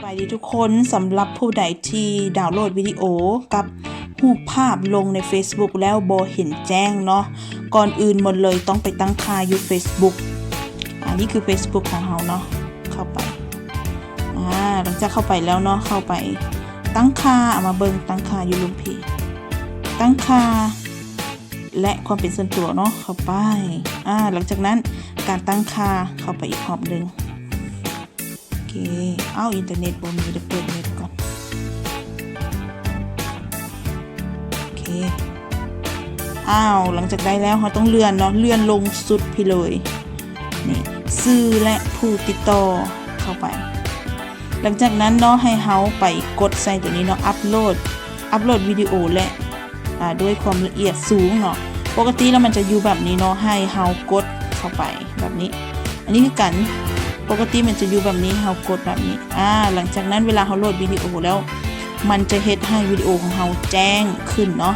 ສະບາຍດີທຸກຄົນ, ສຳລັບຜູ້ໃດທີ່ດາວໂຫຼດວິດີໂອກັບຮູບພາບລົງໃນ Facebook ແລ້ວບໍ່ເຫັນແຈ້ງເນາະ, ກ່ອນອື່ນໝົດເລີຍຕ້ອງໄປຕັ້ງຄ່າຢູ່ Facebook. ອັນນີ້ຄື Facebook ຂອງເຮົາເນາະ, ເຂົ້າໄປ. ອາ ຫຼັງຈາກເຂົ້າໄປແລ້ວເນາະ, ເຂົ້າໄປຕັ້ງຄ່າ, ເອົາມາເບິ່ງຕັ້ງຄ່າຢູ່ລຸ່ມພີ້, ຕັ້ງຄ່າ ແລະ ຄວາມເປັນສ່ວນຕົວເນາະ, ເຂົ້າໄປ. ອາ ຫຼັງຈາກນັ້ນການຕັ້ງຄ່າ, ເຂົ້າໄປອີກຮອບໜຶ່ງ. ໂອເຄ. ອ້າວ ອິນເຕີເນັດບໍ່ມີ, ດຽວເປີດເນັດກ່ອນ. ໂອເຄ. ອ້າວ ຫຼັງຈາກໄດ້ແລ້ວ ເຮົາຕ້ອງເລື່ອນເນາະ, ເລື່ອນລົງສຸດພີ້ເລີຍ. ນີ້ ຊື່ ແລະ ຜູ້ຕິດຕໍ່, ເຂົ້າໄປ. ຫຼັງຈາກນັ້ນເນາະ ໃຫ້ເຮົາໄປກົດໃສ່ຕົວນີ້ເນາະ, ອັບໂຫຼດ, ອັບໂຫຼດວິດີໂອ ແລະ ອາ ດ້ວຍຄວາມລະອຽດສູງເນາະ. ປົກກະຕິແລ້ວມັນຈະຢູ່ແບບນີ້ເນາະ, ໃຫ້ເຮົາກົດເຂົ້າໄປແບບນີ້. ອັນນີ້ຄືກັນ, ປົກກະຕິມັນຈະຢູ່ແບບນີ້, ເຮົາກົດແບບນີ້. ອາ ຫຼັງຈາກນັ້ນເວລາເຮົາໂຫຼດວິດີໂອແລ້ວ ມັນຈະເຮັດໃຫ້ວິດີໂອຂອງເຮົາແຈ້ງຂຶ້ນເນາະ.